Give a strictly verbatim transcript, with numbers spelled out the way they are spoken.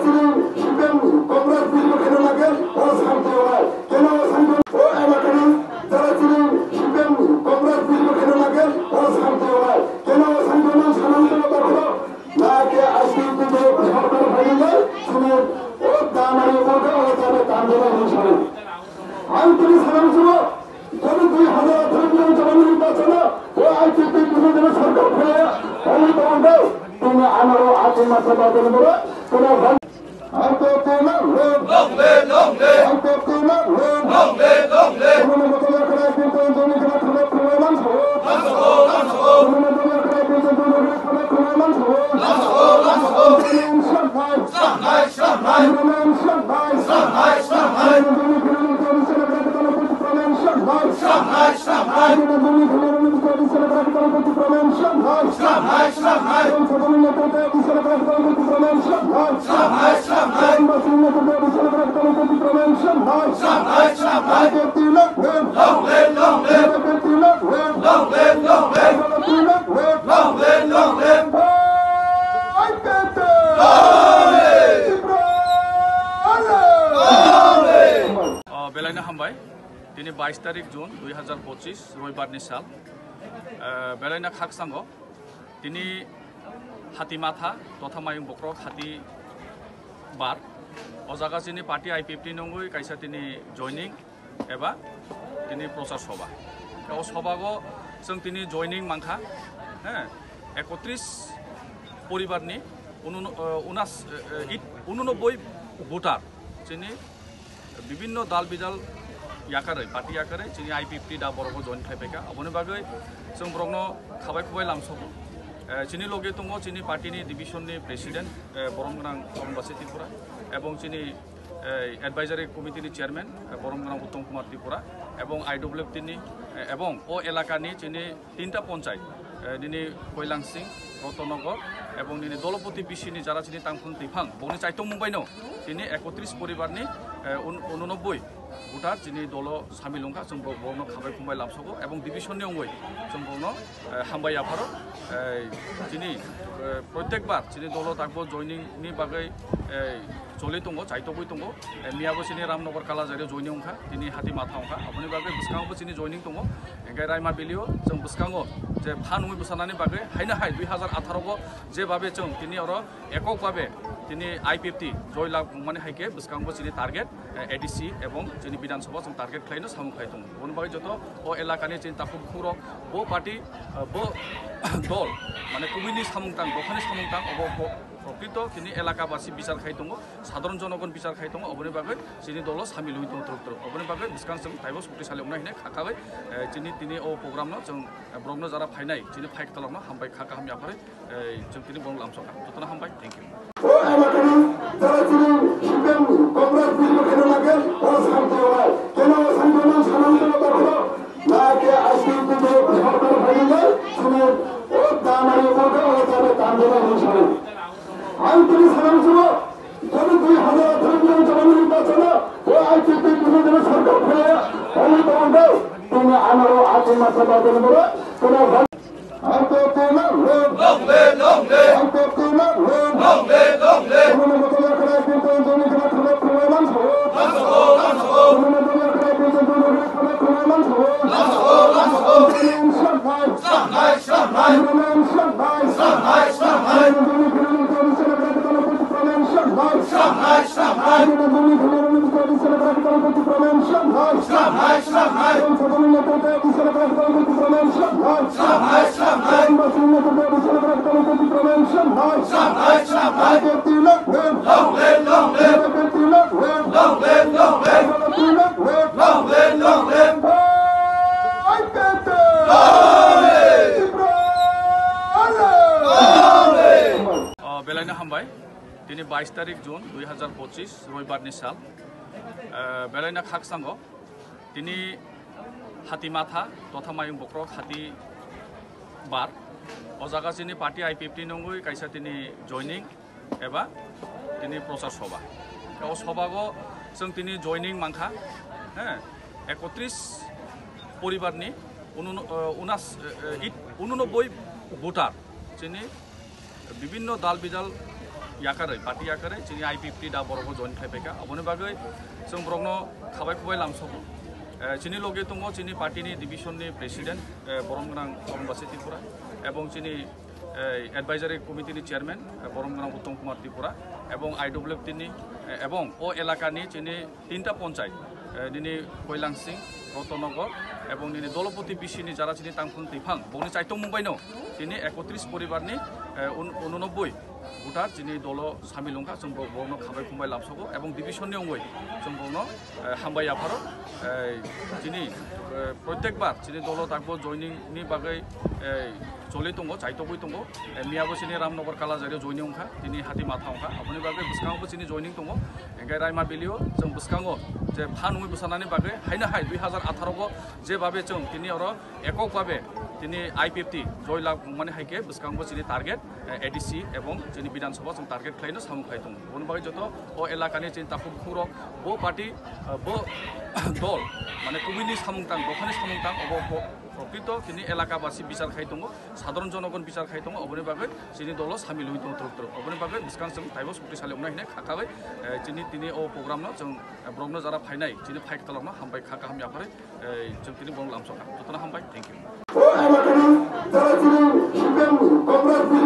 Chini C P M ni Congress bini bwkhano nage o santi wngnai. Keno o santi o elakani jara chini C P M ni Congress bini bwkhano nage o santi wngnai. Keno o santi wngnai sanang tongma bakhro na ke asli tini sorkar phainai chini o damani borga o jane tamjana hinwi sano. Ang tini sanang sumo. Jodi dui hazar atharo ni jabani nirbachano o I P F T ni bini sorkar phaiya, hwnwi tongkhe, tini amaro atin masa bagani boro, tini hon-, I P F T na hwn. Long live, long live. I P F T na hwn. Long live, long live. Tini moto yakra bintu joni kena thangna thangna mansa o. Mansa o, mansa o. Tini moto yakra bintu joni kena thangna thangna mansa o. Mansa o, mansa o. Tini insan hai. Sahai, sahai. Tini insan hai. Sahai, sahai. Tini joni kena thangna thangna Shanghai, Shanghai. Shanghai, Shanghai. Shanghai, Shanghai. Long live, long live. Long live, long live. Long live, long live. Long live, long live. Long live. Oh, belaino hambai. Tini bais tarik June dui hazar pochis, Roibar ni sal. Eh, belaina khaksango. Tini hati matha, totha mayung bokrok hati bar. O jaga chini party I P F T nungwi kaisa tini joining eba tini prochar soba. O sobago chwng tini joining mankha. He, ekotris poribar ni unun-, eh, unas, eh, eh, it-, ununobboi voter chini bibinno dal bidal yakarwi, party yakarwi, chini I P F T da borokbo join khai paikha. Aboni bagwi chwng borokno khabai khubai lamsogo. Eh, chini loge tongo chini party ni division ni president, eh, borom gwnang Arun Basi Tripura, ebong chini, eh, advisory committee ni chairman, eh, borom gwnang Uttom Kumar Tripura, ebong I W F T ni, eh, ebong o elaka ni chini tinta ponchai, eh, nini Koilangsing, Rotonnogor, ebong nini Dolopoti B C ni jara chini tangphung twiphang, bongni chaitung mungbaino, chini ekotris poribar ni, eh, un-, ununobboi voter chini dolo samil wngkha, chwng bo-, borokno khabai khumbai lamsogo, ebong division ni wngwi chwng borokno, eh, hambai yapharo, eh, chini, eh, protekbar chini dolo takbo joining ni bagwi, eh, choli tongo, chaitogwi tongo. Eh, miyabo chini Ramnagar Kalajari joining wngkha, tini hati matha wngkha. Aboni bagwi bwskango bo chini joining tongo. Hingke Raima Valley o chwng bwskango je phan wngwi bwsanani bagwi haino hai dui hazar atharo go je babe chwng tini oro ekok babe tini I P F T joy lab wngmani hai khe bwskango chini target, eh, A D C ebong chini Bidhan Sabha chwng target khlaino samung khai tongo. Aboni bagwi joto o elakani chini takhuk bukhuk rok bo party, eh, bo dol mane kubui ni samung tang, dophani samung tang obo bo prokrito tini elaka basi bichar khai tongo. Sadharon jonogon bichar khai tongo, oboni bagwi chini dolo samil wngwi tongo twrwk twrwk. Oboni bagwi bwskang chwng taibo sukti sali wngnai hinwi kha kagwi, eh, chini tini o program no chwng, eh, borokno jara phainai chini phai kwtalokno hambai kha kaham yapharwi, eh, chwng tini borok lamsokha. Jotono hambai, thank you. O elakani jara chini C P M ni Congress bini bwkhano nage o santi wngnai. Keno o santi wngnai sanang tongma bakhro na ke asli tini sorkar phainai chini o damani borok o jane tamjani hinwi sanai. Ang tini sanang sumo. Jodi dui hazar atharo ni jabani nirbachano o I P F T ni bini sorkar phaiya, hwnwi tongkhe, tini amaro atin masa bagani boro, tini I P F T na hwn. Long live, long live. I P F T na hwn. Long live, long live. Tini moto yakra bintu joni kena thangna thangna mansa o. Mansa o, mansa o. Tini moto yakra bintu joni kena thangna thangna mansa o. Mansa o, mansa o. Tini insan hai. Shanghai, Shanghai. Tini insan hai. Shanghai, Shanghai. Shanghai, Shanghai. Shanghai, Shanghai. Shanghai, Shanghai. Shanghai, Shanghai. Long live, long live. Long live, long live. Long live, long live. Long live. Oh, belaino hambai. Tini bais tarik June dui hazar pochis, Roibar ni sal. Eh, belaina khaksango. Tini hati matha, totha mayung bokrok hati bar. O jaga chini party I P F T nungwi kaisa tini joining eba tini prochar soba. O sobago chwng tini joining mankha, he, ekotris poribar ni unun-, eh, unas, eh, eh, it-, ununobboi voter chini bibinno dal bidal yakarwi, party yakarwi chini I P F T da borokbo join khai paikha. Aboni bagwi chwng borokno khabai khubai lamsogo. Eh, chini loge tongo chini party ni division ni president, eh, borom gwnang Arun Basi Tripura, ebong chini, eh, advisory committee ni chairman, eh, borom gwnang Uttom Kumar Tripura, ebong I W F T ni, eh, ebong o elaka ni chini tinta ponchai, eh, nini Koilangsing, Rotonnogor, ebong nini Dolopoti B C ni jara chini tangphung twiphang, bongni chaitong mungbaino tini ekotris poribar ni, eh, un-, unonobboi voter chini dolo samil wngkha, chwng bo-, borokno khabai khumbai lamsogo, ebong division ni wngwi chwng borokno, eh, hambai yapharo, eh, chini, eh, protekbar chini dolo takbo joining ni bagwi, eh, choli tongo, chaitogwi tongo. Eh, miyabo chini Ramnagar Kalajari joining wngkha, tini hati matha wngkha. Aboni bagwi bwskango bo chini joining tongo. Hingke Raima Valley o chwng bwskango je phan wngwi bwsanani bagwi haino hai dui hazar atharo o je babe chwng tini oro ekok babe tini I P F T joy lab wngmani hai khe bwskango chini target, eh, A D C ebong chini Bidhan Sabha chwng target khlaino samung khai tongo. Aboni bagwi joto o elakani chini takhuk bukhuk rok bo party, eh, bo dol mane kubui ni samung tang, dophani samung tang obo bo prokrito tini elaka basi bichar khai tongo. Sadharon jonogon bichar khai tongo, oboni bagwi chini dolo samil wngwi tongo twrwk twrwk. Oboni bagwi bwskang chwng taibo sukti sali wngnai hinwi kha kagwi, eh, chini tini o program no chwng, eh, borokno jara phainai, chini phai kwtalrokno hambai kha kaham yapharwi, eh, chwng tini borok lamsokha. Jotono hambai, thank you. O elakani jara chini Sipem Congress ni